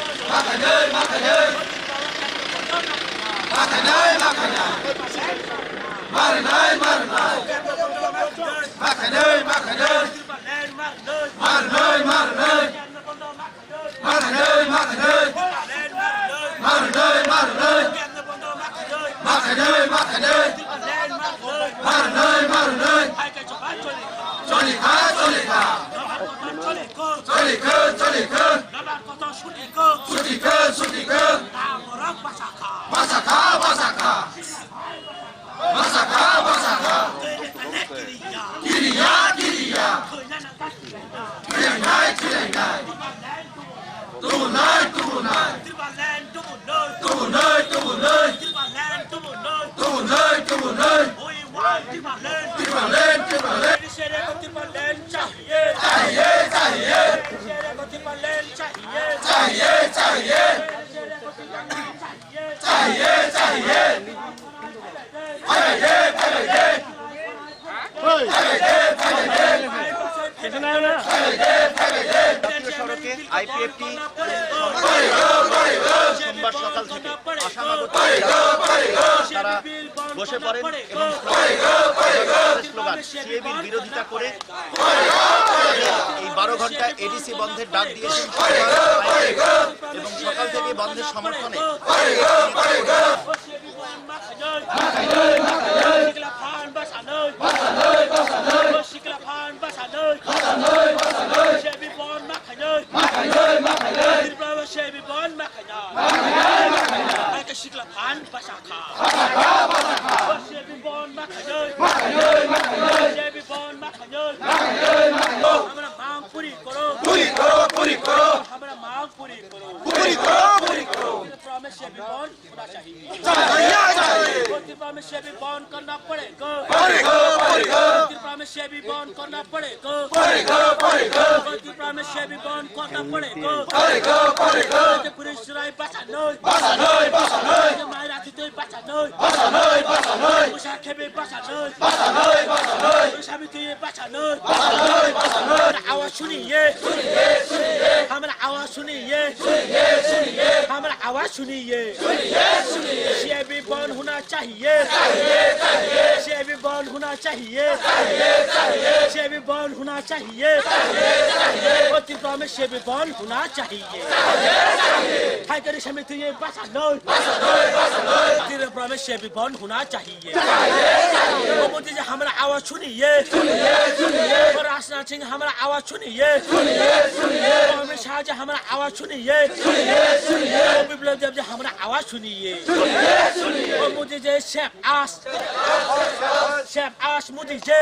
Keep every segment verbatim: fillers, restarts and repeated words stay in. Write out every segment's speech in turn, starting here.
Makhainwi, makhainwi. Makhainwi, makhainwi. Marnwi, marnwi. Makhainwi, makhainwi. Marnwi, marnwi. Makhainwi, makhainwi. Marnwi, marnwi. Makhainwi, makhainwi. Marnwi, marnwi. Cholikha, cholikha. Cholikha, cholikha. Sutikha, sutikha. Bwsakha, bwsakha. Bwsakha, bwsakha. Kiriya, kiriya. Khilainai, khilainai. Tubunai, tubunai. Tubunai, tubunai. Tubunai, tubunai. Tipraland, Tipraland. Chahiye, chahiye. Chahiye, chahiye. Chahiye, chahiye. জাতীয় সড়কে আইপিএফটি সোমবার সকাল থেকে অসমাগত তারা বসে পড়েন এবং স্লোগান, সিএবির বিরোধিতা করে এই বারো ঘন্টা এডিসি বন্ধের ডাক দিয়েছেন এবং সকাল থেকে বন্ধের সমর্থনে Hamra mang puri koro. Puri koro, puri koro. Hamra mang puri koro. Puri koro, puri koro. Tripura mein sebi bandh hona chahiye. Chahiye, chahiye. Tripura mein sebi bandh karna padega. Padega, padega. Tripura mein sebi bandh karna padega. Padega, padega. Tripura mein sebi bandh karna padega. Padega, padega. Puri surai basa noi. Basa noi, basa noi. Mai rati toi basa noi. Basa noi, basa noi. Usa khebe basa noi. Basa noi, basa noi. Usa mi tuye basa noi. Basa noi, basa noi. Hamra awaz suniye. Suniye, suniye. Hamra awaz suniye. Suniye, suniye. Hamra awaz suniye. Suniye, suniye. Siabi bandh hona chahiye. Chahiye, chahiye. Siabi bandh hona chahiye. Chahiye, chahiye. Siabi bandh hona chahiye. Chahiye, chahiye. O Tripura mein siabi bandh hona chahiye. Chahiye, chahiye. Thaikari sami tuye basa noi. Basa noi, basa noi. Tripura mein siabi bandh hona chahiye. Chahiye, chahiye. O Modi ji hamra awaz suniye. Suniye, suniye. O Rajnath Singh hamra awaz suniye. Suniye, suniye. O Amit Shah ji hamra awaz suniye. Suniye, suniye. O Biplab Deb ji hamra awaz suniye. Suniye, suniye. O Modi ji sep aas. Sep aas Modi ji.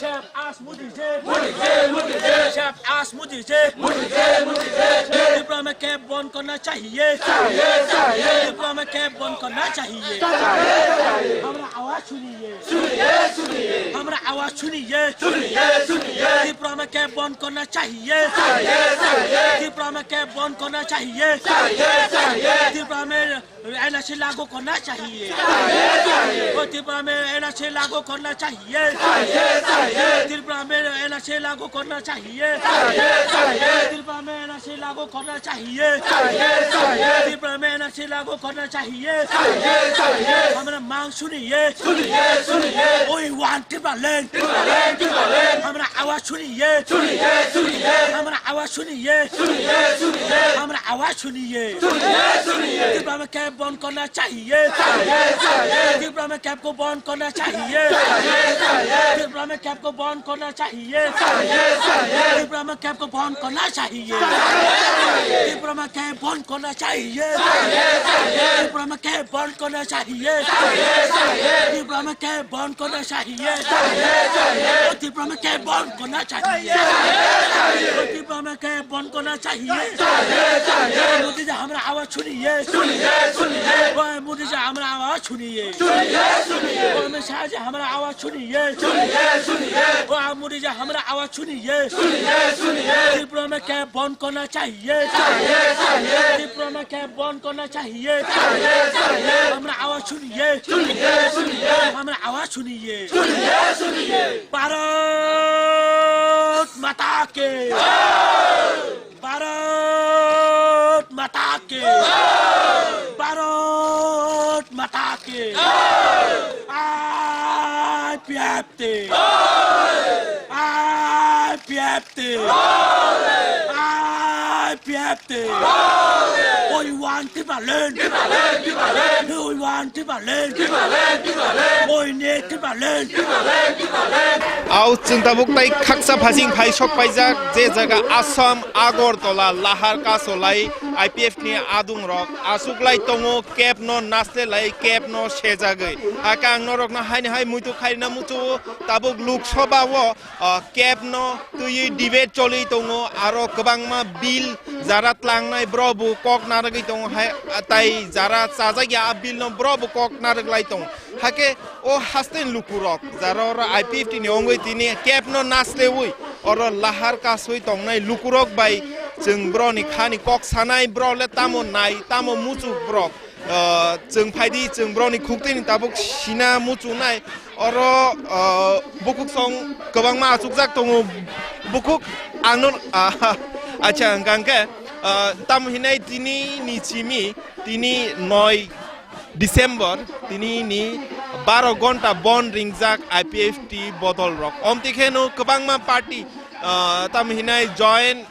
Sep aas Modi ji. Modi ji, Modi ji. Sep aas Modi ji. Modi ji, Modi ji. Tripura mein camp bandh karna chahiye. Chahiye, chahiye. Tripura mein camp bandh karna chahiye. Chahiye, chahiye. Hamra awaz suniye. Suniye, suniye. Hamra awaz suniye. Suniye, suniye. Tripura mein camp bandh karna chahiye. Chahiye, chahiye. Tripura mein camp bandh karna chahiye. Chahiye, chahiye. Tripura mein NRC लागू करना चाहिए। चाहिए, चाहिए। ओ त्रिपुरा में एनआरसी लागू करना चाहिए। चाहिए, चाहिए। त्रिपुरा में एनआरसी लागू करना चाहिए। चाहिए, चाहिए। त्रिपुरा में एनआरसी लागू करना चाहिए। चाहिए, चाहिए। त्रिपुरा में एनआरसी लागू करना चाहिए। चाहिए, चाहिए। हमारा मांग सुनिए। सुनिए, सुनिए। We want Tipraland। Tipraland, Tipraland। हमारा आवाज सुनिए। सुनिए, सुनिए। हमारा आवाज सुनिए। सुनिए, सुनिए। हमारा आवाज सुनिए। सुनिए, सुनिए। त्रिपुरा में कैंप बंद करना चाहिए। चाहिए, चाहिए। त्रिपुरा में कैंप को बंद करना चाहिए। चाहिए, चाहिए। त्रिपुरा में कैंप को बंद करना चाहिए। चाहिए, चाहिए। त्रिपुरा में कैंप को बंद करना चाहिए। चाहिए, चाहिए। त्रिपुरा में कैंप बंद करना चाहिए। चाहिए, चाहिए। त्रिपुरा में कैंप बंद करना चाहिए। चाहिए, चाहिए। त्रिपुरा में कैंप बंद करना चाहिए। चाहिए, चाहिए। त्रिपुरा में कैंप बंद करना चाहिए। चाहिए, चाहिए। त्रिपुरा में कैंप बंद करना चाहिए। चाहिए, चाहिए। मोदी जी हमारा आवाज सुनिए। सुनिए, सुनिए। ओए मोदी जी हमारा आवाज सुनिए। सुनिए, सुनिए। ओए अमित शाह जी हमारा आवाज सुनिए। सुनिए, सुनिए। ओए मोदी जी हमारा आवाज सुनिए। सुनिए, सुनिए। त्रिपुरा में कैंप बंद करना चाहिए। चाहिए, चाहिए। त्रिपुरा में कैंप बंद करना चाहिए। चाहिए, चाहिए। हमारा आवाज सुनिए। सुनिए, सुनिए। हमारा आवाज सुनिए। सुनिए, सुनिए। भारत माता के। Bharat Mata ki! Bharat Mata ki! I P F T! I P F T! I P F T! We want Tipraland! Tipraland! Tipraland! We want Tipraland! Tipraland! Tipraland! We need Tipraland! Tipraland! Tipraland! Au chwng tabuk tai khaksa phasing phai sok paijak, je jaga Assam, Agartala, Lahar Kasolai, I P F ni adung rok aswk lai tongo, kep no nasle lai, kep no sejagwi. Hakhe ang norok no haini hai muitu khairina muchungo, tabuk Lok Sabha o, ah, kep no twiwi debate choli tongo, aro kwbangma bill jara tlangnai bro bo kok narwgwi tongo, hai, tai jara chajakya a bill no bro bo kok narwglai tongo. Hakhe o haste ni lukurok, jara oro I P F T ni ongwi tini kep no naslewi, oro Lahar Kasoi tongnai lukurok bai chwng broni khani kok sanai, bro le tamo nai, tamo muchuk borok. Ah, chwng phaidi, chwng broni khuktwini tabuk sina muchungnai. Oro, ah, bukhuk song kwbangma achukjak tongo. Bukhuk ang no, ah, acha, hwnkha hwnkhe, ah, tamo hinai tini ni simi, tini noi December, tini ni baro gonta bon ringjak I P F T bodol rok. Omti kheno kwbangma party, ah, tamo hinai Joint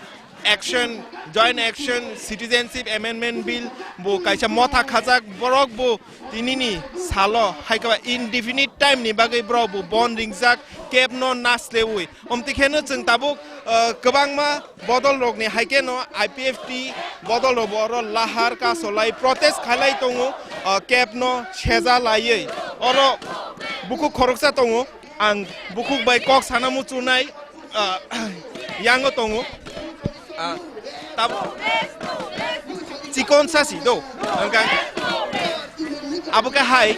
Action, Joint Action Citizenship Amendment Bill bo kaisa motha khajak, borok bo tini ni salo hai khe ba indefinite time ni bagwi borok bo bon ringjak, kep no naslewi. Omti kheno chwng tabuk, ah, kwbangma bodol rokni hai kheno I P F T bodol rok bo oro Lahar Kasolai protest khailai tongo, ah, kep no seja laiwi. Oro bukhuk khoroksa tongo, ang bukhuk bai kok sana muchunai, ah, yango tongo. Ah, tab-, chikon sasi do. Hwnkha abo khe hai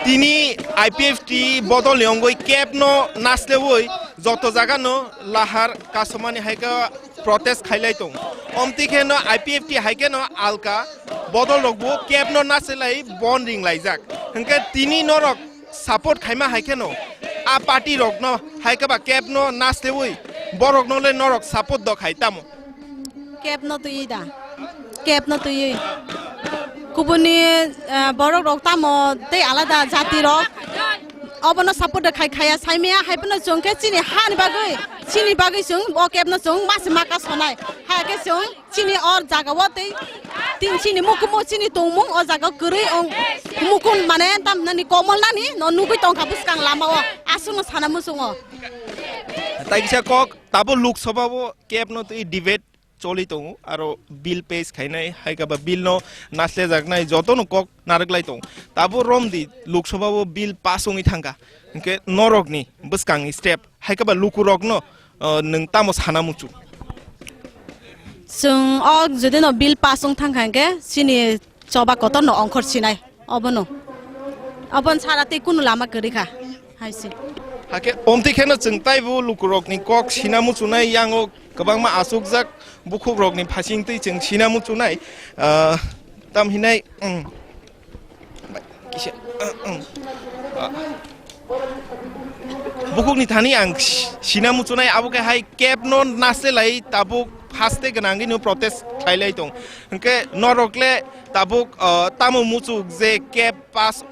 tini I P F T bodol ni ongoi kep no naslewi joto jaga no Lahar Kasomani hai khe protest khailai tong. Omti kheno I P F T hai kheno alka bodol rok bo kep no naslelai bon ring laijak. Hwnkhe tini norok support khaima hai kheno a party rokno hai khe ba kep no naslewi borokno le norok support do khai tamo? Kep no twi da, kep no twi. Kubuni, eh, borok rok tamo tei alada jati rok obono support da khai khaya saimaya hai phano chwng khe chini ha ni bagwi, chini bagwi chwng o kep no chwng masi maka sonai hai khe chwng Chini or jaga o tei tin chini mukumu chini tongmung o jaga o kwrwi ong mukun mane tam nani komol nani no nugui tongkha bwskang lama o aswk no sana muchungo. Tai kisa kok tabo Lok Sabha o kep no twi debate choli tongo aro bill pass khainai hai khe ba bill no naslejaknai joto no kok narwk lai tongo tabo romdi Lok Sabha o bill pass wngwi thangkha hwnkhe norok ni bwskang ni step hai khe ba lukurokno, uh, nwng tamo sana muchung? Chwng o jodi no bill pass wng thang kha hwnkhe chini choba kotor no ongkhor sinai obono. Obon sara tei kunu lama kwrwi kha hai se. Hakhe omtwi kheno chwng taibo lukurokni kok sina muchunai yango kwbangma achukjak bukhukrokni phasing twi chwng sina muchunai, uh, tam hinai, um, Bai, kisa, ah, bukhukni thani ang si-, sina muchunai abo khe hai kep no naslelai tabuk haste gwnangwi no protest khlailai tong. Hwnkhe norok le tabuk, ah, tamo muchuk je kep pass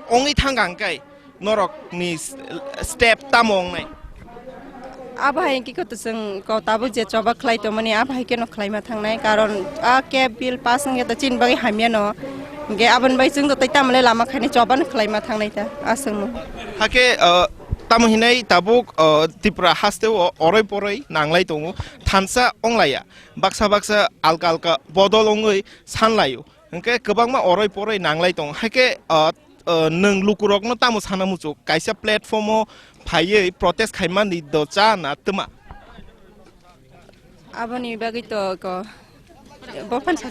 wngwi thangkha hwnkhe norokni s-, step tamo wngnai? Abo hai hwnkhe khe to chwng ko tabuk je choba khlai tongmani abo hai kheno khlaima thangnai, karon a kep bill pass wngkhe to chini bagwi hamya no, hwnkhe aboni bai chwng to tei tamo le lama khainai choba no khlaima thangnai ta aswk no. Hakhe, uh, tamo hinai tabuk, uh, Tripura haste o oroi poroi nanglai tongo, thansa onglaiya, baksa baksa alka alka bodol wngwi sanlaio, hwnkhe kwbangma oroi poroi nanglai tongo, hakhe, uh, uh, nwng lukurokno tamo sana muchuk, kaisa platform o phaiwi protest khaimani do cha na twma? Aboni bagwi to ko, bo phan sa.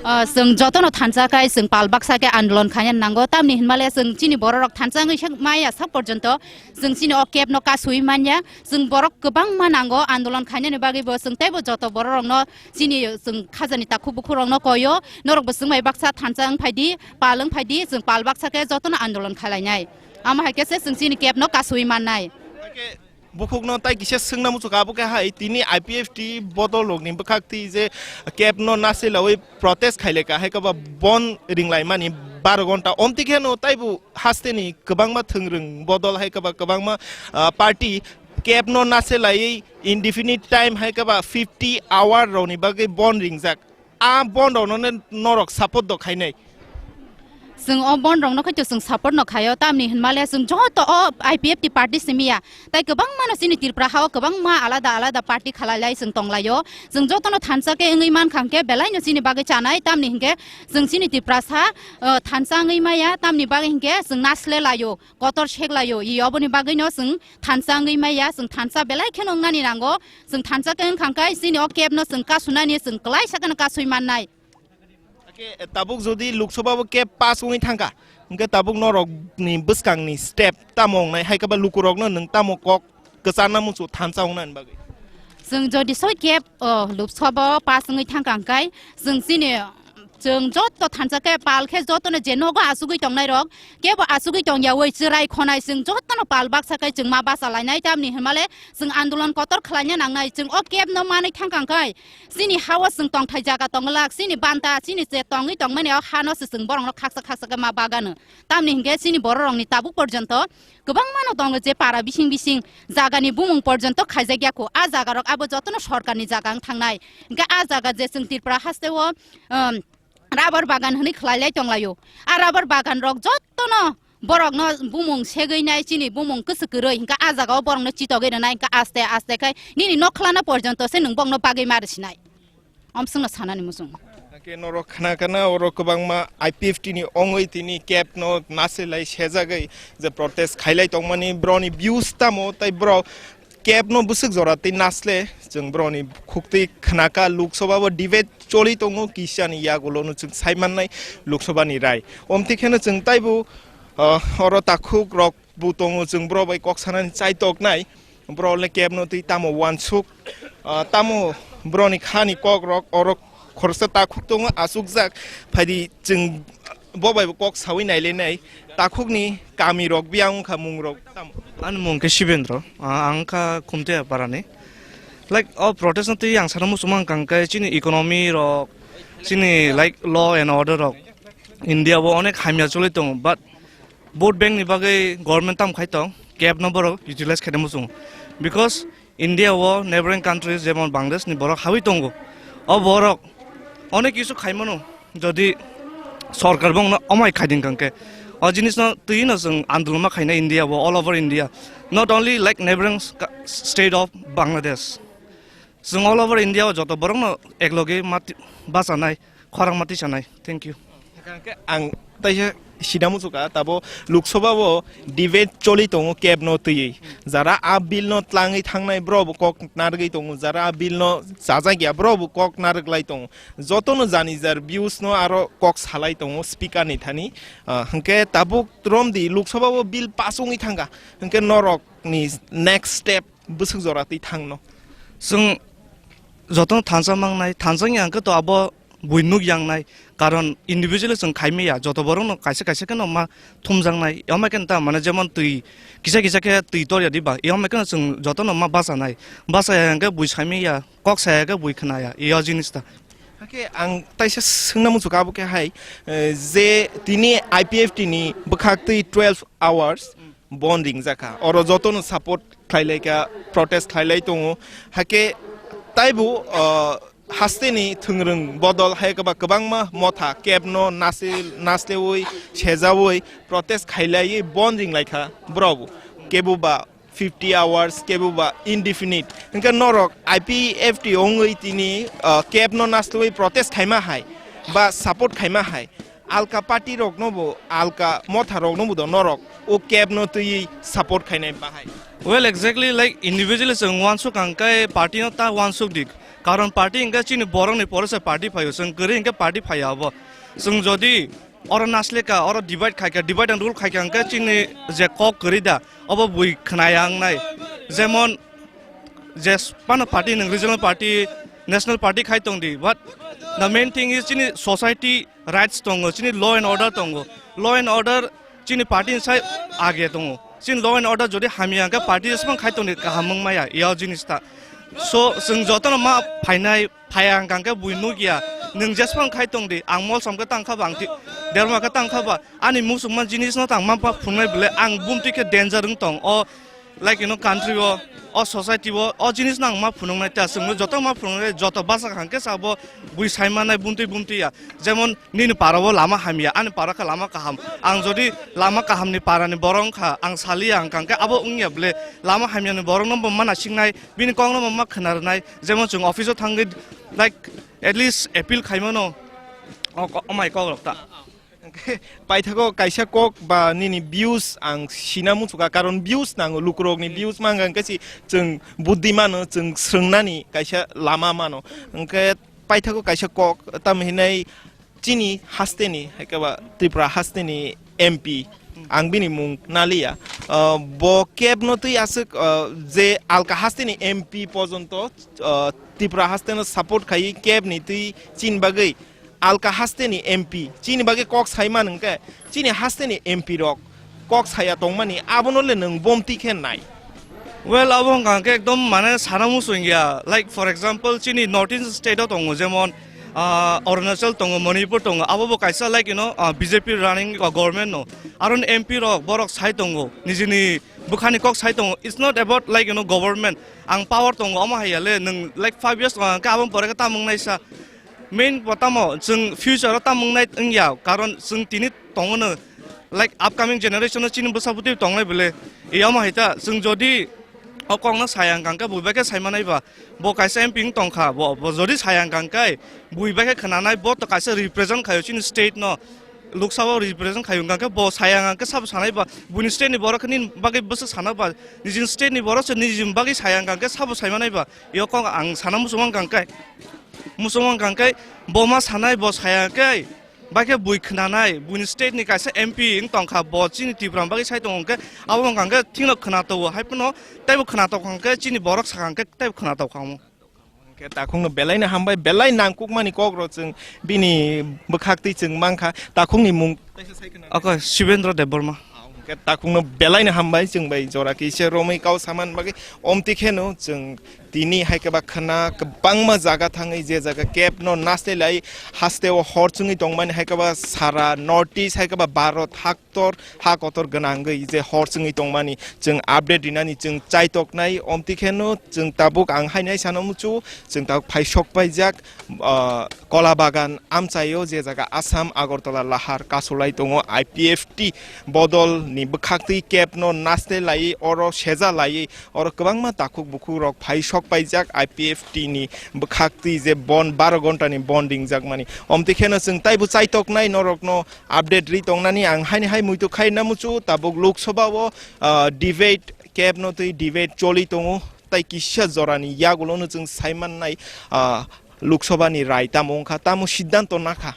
Ah, chwng jotono thansa khai, chwng pal baksa khe andolon khaina nango, tamni hinmale chwng chini bororok thansa wngwi sak maya sak porjonto chwng chini o kep no kasui manya, chwng borok kwbangma nango andolon khainani bagwi bo, chwng teibo joto bororokno chini chwng khajani takhuk bukhukrokno koyo, norokbo chwng bai baksa thansa wng phaidi, pal wng phaidi, chwng pal baksa khe jotono andolon khalainai. Amo hai khe se chwng chini kep no kasui mannai. Bukhukno tai kisa swngna muchukha, abo khe hai tini I P F T bodol rokni bwkhak twi je cab no nasilaiwi protest khaileka, hai khe ba bon ringlaimani baro gonta. Omtwi kheno taibo hasteni kwbangma thwngrwng bodol hai khe ba kwbangma, ah, party cab no nasilaiwi indefinite time hai khe ba fifty hour rokni bagwi bon ringjak. A bon rokno norok support do khainai? Chwng o bon rokno khaito chwng support no khaio, tamni hinmale chwng joto o I P F T party simi ya. Tai kwbangma no chini Tripura hao kwbangma alada alada party khalai lai chwng tong laio. Chwng joto no thansa khe wngwi man khang khe belai no chini bagwi chanai, tamni hinkhe chwng chini Tripura sa, uh, thansa wngwi maya, tamni bagwi hinkhe chwng nasle laio, kotor sek laio. I oboni bagwi no chwng thansa wngwi maya, chwng thansa belai kheno wngnani nango. Chwng thansa khe wngkhang khe chini o cab no chwng kasunani chwng kwlai sa kheno kasui mannai. Ake, tabuk jodi Lok Sabha bo cab pass wngwi thangkha, hwnkhe tabuk norokni bwskangni step tamo wngnai, hai khe ba lukurokno nwng tamo kok kwcharna muchung thansa wngnani bagwi? Chwng jodi soi cab, o, Lok Sabha o pass wngwi thangkha hwnkhe chwng chini, chwng joto thansa khe pal khe jotono je nogo asugwi tongnai rok, kebo asugwi tongyawi chwrai khonai chwng jotono pal baksa khe chwng ma bacha lainai, tamni hinmale chwng andolon kotor khlaina nangnai. Chwng o cab no manwi thangkha hwnkhe chini hao chwng tongthai jaga tonglak, chini banta, chini je tongwi tongmani o hano se chwng borokno khaksa khaksa khe ma bagano. Tamni hinkhe chini bororokni tabuk porjonto kwbangmano tongo je para bising bising jagani bumung porjonto khaijakya kho. A jagarok abo jotono sorkarni jaga wng thangnai. Hinkhe a jaga je chwng Tripura hasteo, um, rubber bagan hwnwi khlai lai tong laio. A rubber bagan rok jotono borokno bumung segwi nai, chini bumung kwswk kwrwi, hinkhe a jagao borokno chitogwi rwnai, hinkhe aste aste khai nini nok khlana porjonto se nwng bokno bagwi ma rwsinai. Omswkno sanani muchung. Hake norok khna kana oro kwbangma I P F T ni ongwi tini cab no nasilai sejagwi je protest khailai tongmani, broni views tamo, tai bro cab no bwswk jora tei nasle, chwng broni khuktwi khnaka, Lok Sabha bo debate choli tongo, kisani yagulo no chwng sai mannai Lok Sabha ni rai. Omtwi kheno chwng taibo, ah, oro takhuk rok bo tongo, chwng bro bai kok sanani chai tok nai, bro le cab no twi tamo wansuk, ah, tamo broni khani kok rok oro khoroksa takhuk tongo, achukjak phaidi chwng bo bai bo kok sawi nai le nai. Takhukni kami rok biyang wngkha mung rok tamo? Ani mung khe Shibendra, ah, ang kha Khumtia parani. Like, o protest no twi ang sana muchung mang kang khe chini economy rok, chini, like, law and order rok India o onek hamya choli tongo, but vote bank ni bagwi government tam khai tong, cab no borok utilize khai muchung, because India o neighboring countries jemon Bangladesh ni borok hawi tongo. O borok onek kisu khai mano, jodi sorkar bongno omai khai ding kang khe. O jinis no twi no chwng andolon ma khaina India o, all over India, not only, like, neighboring sta-, state of Bangladesh. Chwng all over India o joto borok no eklogi mati-, bachanai, khorang mati sanai. Thank you. Hwnkhe ang taisa sida muchukha, tabo Lok Sabha o debate choli tongo cab no twiwi. Jara a bill no tlangwi thangnai bro bo kok narwgwi tongo, jara a bill no chajakya bro bo kok narwglai tongo. Jotono jani jar views no aro kok salai tongo speaker ni thani. Ah, hwnkhe tabuk romdi Lok Sabha o bill pass wngwi thangkha, hwnkhe norok ni next step bwswk jora twi thangno? Chwng jotono thansa mangnai, thansa wngya hwnkhe to abo bui nuk yangnai, karon individually chwng khaimaya, joto borokno kaisa kaisa kheno ma thumjaknai, yomai kheno ta mane jemon twi kisa kisa khe twi torya diba, yomai kheno chwng jotono ma bachanai, bachaya hwnkhe bui saimaya, kok saya hwnkhe bui khnaya, yo jinis ta. Hake ang taisa swngna muchukha, abo khe hai, eh, je tini I P F T ni bwkhak twi twelve hours bon ringjakha, oro jotono support khlailaikha, protest khlailai tongo. Hake taibo, uh, hasteni thwngrwng bodol hai kwba-, kwbangma motha cab no nasil-, naslewi sejawi protest khailaiwi bon ringlaikha borok, kebo ba fifty hours, kebo ba indefinite. Hwnkhe norok I P F T wngwi tini, uh, cab no naslewi protest khaima hai ba support khaima hai, alka party rokno bo, alka motha rokno bo do norok o cab no twiwi support khainai bahai? Well, exactly, like, individually chwng wansuk ang khe party no ta wansuk di, karon party hwnkhe chini borok ni pore se party phaio, chwng kwrwi hwnkhe party phaiya abo. Chwng jodi oro nasleka, oro divide khaikha, divide and rule khaikha hwnkhe chini je kok kwrwi da, obo bui khnaya wngnai. Jemon, je phano party nwng regional party, national party khai tong di, but the main thing is chini society rights tongo, chini law and order tongo. Law and order chini party ni sai age tongo. Chini law and order jodi hamya hwnkhe party jesphang khai tongdi kaham wng maya, ya o jinis ta. So, chwng jotono ma phainai, phaiya hwnkha hwnkhe bui nukya, nwng jesphang khai tongdi, ang molsom khe tang kha ba, ang thi-, derma khe tang kha ba, ani muchungma jinisno tang ma phunuknai bwle, ang bumtwi khe danger wng tong, o, like, you know, country o, o society o, o jinisno ang ma phunuknai ta, chwngno joto ma phunuknai, joto basa hwnkhe sabo bui sai mannai bumtwi bumtwi ya. Jemon, nini para o lama hamya, ani para khe lama kaham. Ang jodi lama kaham ni para ni borok wngkha, ang saliya wngkha, hwnkhe abo wngya bwle lama hamya ni borok no bo ma naising nai, bini kok no bo ma khwna rwnai. Jemon chwng office o thangwi, like, at least appeal khai mano. O ko-, o mai kok rok ta. Paithago kaisa kok ba nini views ang sina muchukha, karon views nango, lukurok ni views mangkha, hwnkhe si chwng buddhi mano, chwng srwngnani kaisa lama mano. Hwnkhe paithago kaisa kok, tamo hinai chini hasteni, hai khe ba Tripura hasteni M P, ang bini mung naliya. Ah, bo kebno twi aswk, ah, je alka hasteni M P pojonto, ah, Tripura hasteno support khai kebni twi chini bagwi alka hasteni M P chini bagwi kok sai man hwnkhe chini hasteni M P rok kok saya tongmani, abono le nwng bomti khe nai? Well, abo wngkha khe ekdom mane sana muchung ya. Like, for example, chini North East state o tongo, jemon, ah, Arunachal tongo, Manipur tongo, abo bo kaisa, like, you know, ah, B J P running, ah, government no. Aro ni M P rok, borok sai tongo, nijini bwkhani kok sai tongo. It's not about, like, you know, government. Ang power tongo, omo hai ya le, nwng, like, five years tongo, hwnkhe abo pore khe tamung naisa. Main bo tamo, chwng future o tamo wngnai wngya, karon chwng tini tongo no, like, upcoming generation o chini bwsa bwtwi tongnai bwle. Iyamo hai ta, chwng jodi o kokno saya hwnkha hwnkhe bui bai khe sai manai ba, bo kaisa M P wng tong kha, bo, bo jodi saya hwnkha hwnkhe bui bai khe khwnanai, bo to kaisa represent khaio chini state no, Lok Sabha o represent khaio, hwnkha hwnkhe bo saya hwnkha hwnkhe sabo sanai ba, buini state ni borok khe nini bagwi bwsa sana ba, nijini state ni borok se nijini bagwi saya hwnkha hwnkhe sabo sai manai ba, iyo kok ang sana muchung hwnkha hwnkhe. Muchung wngkha hwnkhe bo ma sanai, bo saya khe, bai khe bui khwnanai, buini state ni kaisa M P wng tong kha, bo chini Tripura ni bagwi sai tongo hwnkhe, abo wngkha hwnkhe thikno khwnato-o, hai phano teibo khwnatok hwnkhe chini borok sakha hwnkhe teibo khwnatok kha omo. Hwnkhe takhukno belai no hambai, belai nangkukmani kok rok chwng bini bwkhak twi chwng mankha, takhukni mung. Oko Shibendra Debbarma. Hwnkhe takhukno belai no hambai, chwng bai jora kisa romwi kau saman bagwi, omti kheno chwng tini hai khe ba khwna kwbangma jaga thangwi, je jaga kebno naste lai, haste o hor chwngwi tongmani, hai khe ba sara North East, hai khe ba Bharat haktor, ha kotor gwnangwi je hor chwngwi tongmani chwng update rinani chwng chaitoknai. Omti kheno chwng tabuk ang hainai sana muchu, chwng tabuk phai sok paijak, ah, Kola Bagan amchaio, je jaga Assam Agartala lahar kasulai tongo, I P F T bodol ni bwkhak twi kebno naste lai, oro seja lai, oro kwbangma takhuk bukhuk rok phai sok paijak, I P F T ni bwkhak twi je bon baro ghonta ni bon ringjak mani. Omti kheno chwng taibo chaitoknai norokno update ri tongnani ang haini hai muitu khai na muchu, tabuk Lok Sabha o, ah, debate kebno twi debate choli tongo, tai kisa jorani yagulo no chwng sai mannai, ah, Lok Sabha ni rai tamo wngkha, tamo siddhanto nakha,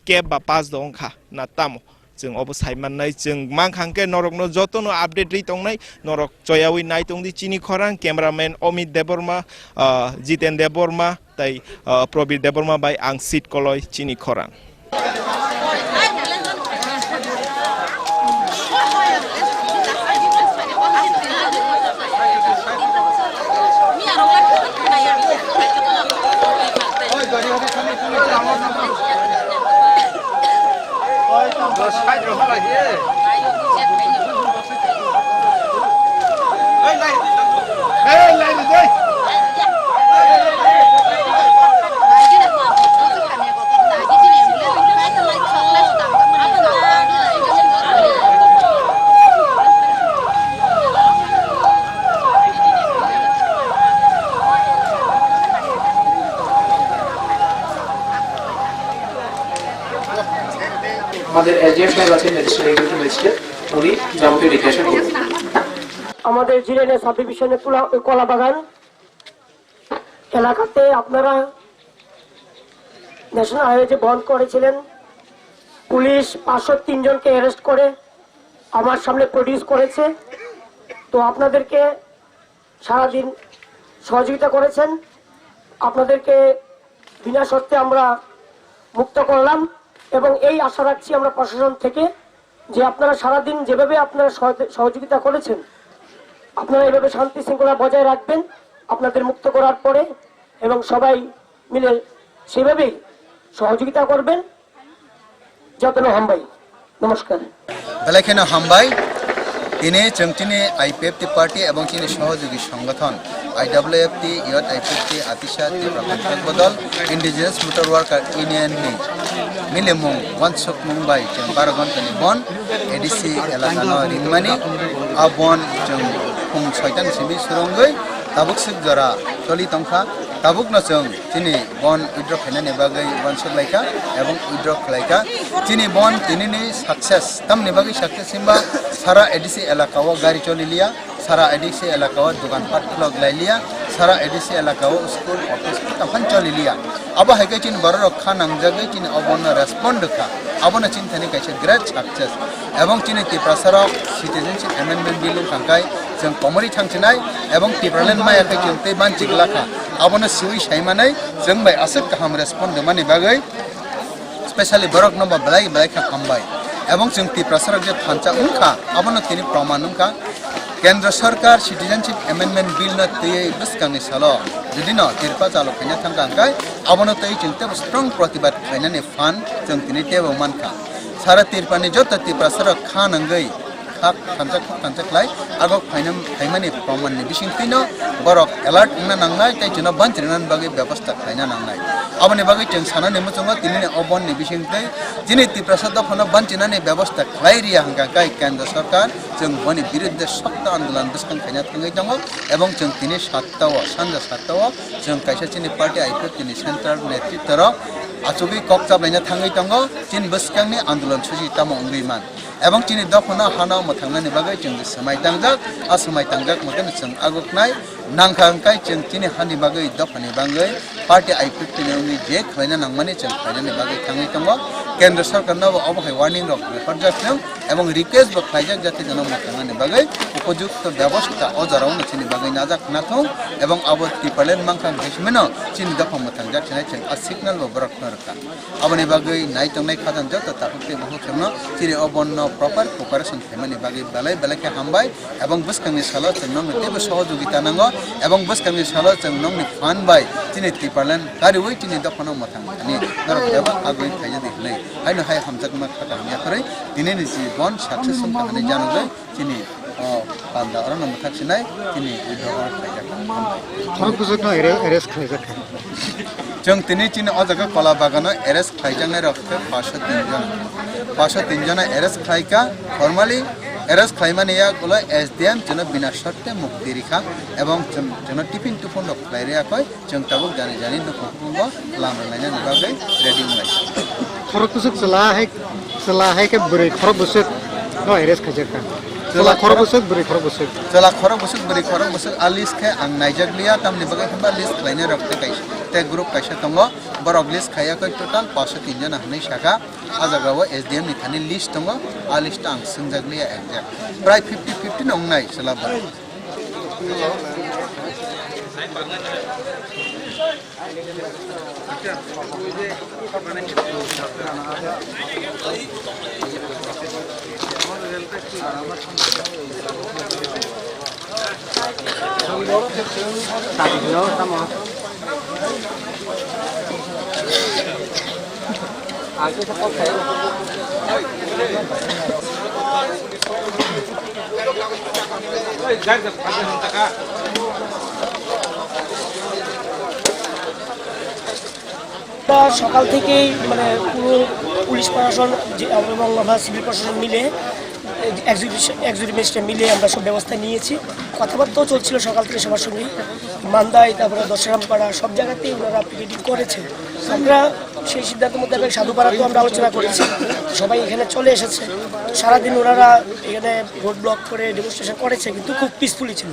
keb ba pass do wngkha na tamo. Chwng obo sai mannai, chwng mankha hwnkhe norokno jotono update ri tongnai, norok choyawi nai tongdi chini khorang, cameraman Omit Debbarma, ah, Jiten Debbarma, tai, ah, Probir Debbarma bai ang Sit Koloi chini khorang. আমাদের এজিএম সাহেব আছেন, magistrate, deputy magistrate, উনি যাবতীয় ডিক্লারেশন করবেন। আমাদের জিরেনে সাব ডিভিশনে তুলা, কলা বাগান এলাকাতে আপনারা ন্যাশনাল হাইওয়ে যে বন্ধ করেছিলেন, পুলিশ পাঁচশো তিন জনকে অ্যারেস্ট করে আমার সামনে প্রডিউস করেছে। তো আপনাদেরকে সারাদিন সহযোগিতা করেছেন, আপনাদেরকে বিনা শর্তে আমরা মুক্ত করলাম এবং এই আশা রাখছি আমরা প্রশাসন থেকে যে আপনারা সারাদিন যেভাবে আপনারা সহযোগিতা করেছেন, আপনারা এভাবে শান্তি শৃঙ্খলা বজায় রাখবেন আপনাদের মুক্ত করার পরে, এবং সবাই মিলে সেভাবেই সহযোগিতা করবেন। যতন হামবাই। নমস্কার। Belai kheno hambai. Tini chwng chini I P F T party ebong chini sohojogi songothon I W F T, Youth I P F T, Atisa Tipra Contract Bodol, Indigenous Motor Worker Union ni milimung wansukmung bai chwng baro ghonta ni bon A D C elaka no ringmani. A bon chwng phung soita ni simi surungwi tabuk swk jora choli tongkha. Tabuk no chwng chini bon withdraw khainani bagwi uansuk laikha ebong withdraw khlaikha. Chini bon tinini success, tamni bagwi success hinba sara A D C elaka o gari choli liya, sara A D C elaka o dogan pat khulok lai liya, sara A D C elaka o school, office tongkhan choli liya. Abo hai khe chini borok rok kha nangjagwi chini o bon no respond rwkha. Abono chini thani kaisa great success. Ebong chini Tiprasa rok Citizenship Amendment Bill wngkha khe chwng komorwi thangchinai ebong Tipraland maya khe chwng tei banchi glakha. Abono siwi saimanai chwng bai aswk kaham respond rwmani bagwi specially borok no bo belai belai khe hambai. Ebong chwng Tiprasa rok je thansa wngkha, abono tini proman wngkha. Kendra Sarkar Citizenship Amendment Bill no twiwi bwskangni salo jodi no Tiprasa chalo khaina thangkha hwnkhe, abono twiwi chwng tebo strong protibad khlainani phan chwng tini tebo mankha. Sara Tiprani joto Tiprasa rok kha nangwi khak thansa khuk thansa khlai agok phaina phaimani proman ni bisingtwi no borok alert wngna nangnai tei chwngno banchirina bagwi bebostha khlaina nangnai. Aboni bagwi chwng sanani muchungo tinini o bon ni bisingtwi chini Tiprasa dophano banchinani bebostha khlai riya hwnkha khe Kendra Sarkar chwng boni birudde sokto andolon bwskang khaina thangwi tongo ebong chwng tini satta o sanja satta o chwng kaisa chini party I P F T ni central netritwa rok achugwi kok chaplaina thangwi tongo chini bwskangni andolon susi tamo wngwi man. Ebong chini dophano hano mwthangnani bagwi chwng je swmai tangjak, a swmai tangjak mote no chwng aguknai nangkha hwnkhe chwng chini hani bagwi dophani bagwi party I P F T ni wngwi je khlaina nangmani chwng khlainani bagwi thangwi tongo. Kendra Sarkar no bo obo hai warning rok rephar jak thung ebong request bo khlaijak jate jono mwthangnani bagwi upojukto bebostha o jorao no chini bagwi najak nathung ebong abo Tipraland mankha hwnkhe simino chini dopha mwthangjak sinai chwng a signal bo borok no rwkha. Aboni bagwi nai tongnai khajang joto takhuk tei bukhuk rokno chini o bon no proper cooperation khaimani bagwi belai belai khe hambai, ebong bwskangni salo chwng nokni teibo sohojogita nango, ebong bwskangni salo chwng nokni phan bai chini Tipraland kariwi chini dophano mwthang thani norok bebak agwi khaijadi hwnwi haino hai hamjakma kha kaham yakarwi tinini jibon success wngkha hwnwi janogwi. Chini o panda oro no mwthak sinai chini withdraw oro khlaijak. Khorok bwswk no arre-, arrest khlaijak kha. Chwng tini chini o jaga Kola Bagano arrest khlaijaknai rok khe paanch sho tin jona. Paanch sho tin jona arrest khlaikha. Formally arrest khlaimani yak ulo S D M chwngno bina shorte mukti rikha ebong chwng, chwngno tiffin tuphon rok khlai riyakoi. Chwng tabuk jani jani nukhung nukhungo lam rwlainani bagwi ready wnglaikha. Khorok bwswk chwla hai, chwla hai khe bwrwi khorok bwswk no arrest khaijak kha. Chwla chwla khorok khorok bwswk, bwrwi khorok bwswk. Chwla khorok bwswk, bwrwi khorok bwswk, a list khe ang naijak liya, tamni bagwi hwnba list khlainai rok tei kaisa, tei group kaisa tongo, borok list khaiya khe total paanch sho tin jona hwnwi sakha. A jaga o S D M ni thani list tongo, a list ang swngjak liya exact. Prai fifty fifty no wngnai chwla borok. আমরা সকাল থেকেই, মানে, পুরো পুলিশ প্রশাসন যে, এবং আমরা সিভিল প্রশাসন মিলে, এক্সিকিউটিভ, এক্সিকিউটিভ ম্যাজিস্ট্রেট মিলে আমরা সব ব্যবস্থা নিয়েছি। কথাবার্তাও চলছিল সকাল থেকে সবার সঙ্গেই। মান্দাই, তারপরে দশরামপাড়া, সব জায়গাতেই ওনারা পিকেটিং করেছে। আমরা সেই সিদ্ধান্ত মোতাবেক সাধুপাড়াতেও আমরা আলোচনা করেছি, সবাই এখানে চলে এসেছে। সারাদিন ওনারা এখানে রোড ব্লক করে ডেমনস্ট্রেশন করেছে, কিন্তু খুব পিসফুলি ছিল।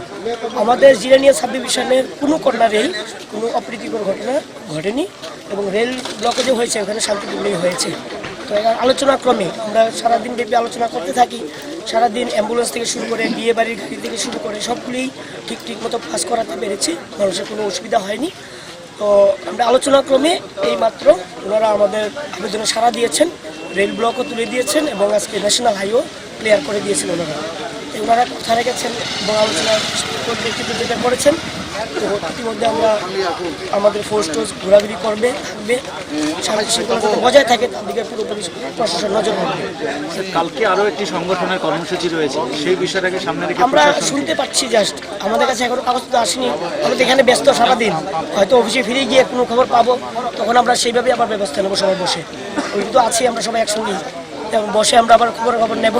আমাদের জিরানিয়া সাব ডিভিশনের কোনো কর্নারেই কোনো অপ্রীতিকর ঘটনা ঘটেনি এবং রেল ব্লকেজও হয়েছে, ওখানে শান্তিপূর্ণই হয়েছে। তো এরা আলোচনা ক্রমে আমরা সারাদিন ব্যাপী আলোচনা করতে থাকি। সারাদিন অ্যাম্বুলেন্স থেকে শুরু করে, বিয়ে বাড়ির গাড়ি থেকে শুরু করে সবগুলোই ঠিক ঠিক মতো পাস করাতে পেরেছি, মানুষের কোনো অসুবিধা হয়নি। তো আমরা আলোচনা ক্রমে এইমাত্র ওনারা আমাদের আবেদনে সাড়া দিয়েছেন। রেল ব্লকও তুলে দিয়েছেন এবং আজকে ন্যাশনাল হাইওয়ে ক্লিয়ার করে দিয়েছেন ওনারা। তো ওনারা কথা রেখেছেন এবং আলোচনা পরিপ্রেক্ষিতে যেটা করেছেন, তো ইতিমধ্যে আমরা আমাদের ফোর্স টোর্স ঘোরাঘুরি করবে, থাকবে, শান্তি শৃঙ্খলা যাতে বজায় থাকে, তার দিকে পুরোপুরি প্রশাসন নজর রাখবে। কালকে আরো একটি সংগঠনের কর্মসূচি রয়েছে, সেই বিষয়টাকে সামনে রেখে আমরা শুনতে পাচ্ছি জাস্ট, আমাদের কাছে এখনো কাগজ তো আসেনি। আমরা তো এখানে ব্যস্ত সারাদিন, হয়তো অফিসে ফিরে গিয়ে কোনো খবর পাবো, তখন আমরা সেইভাবেই আবার ব্যবস্থা নেবো সবাই বসে। ওই তো আছি আমরা সবাই একসঙ্গেই, এবং বসে আমরা আবার খবর খবর নেব,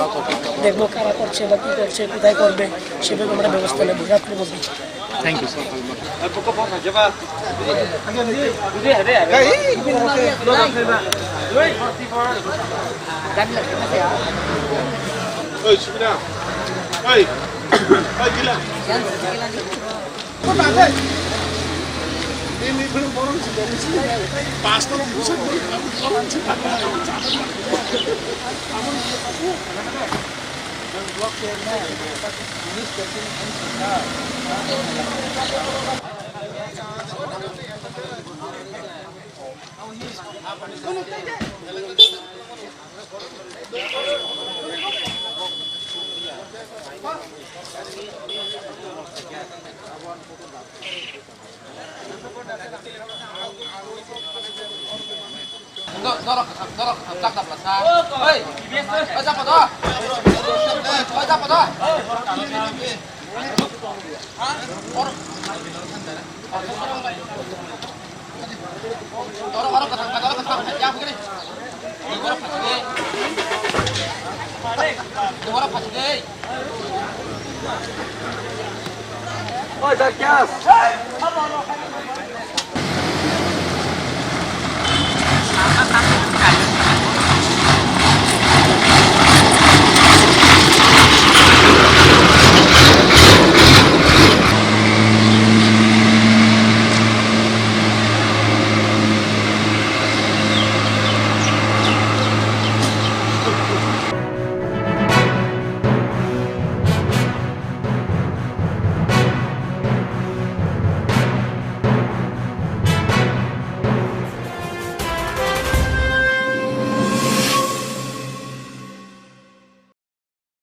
দেখবো কারা করছে বা কী করছে, কোথায় করবে, সেভাবে আমরা ব্যবস্থা নেবো রাত্রের মধ্যে। Thank you sir.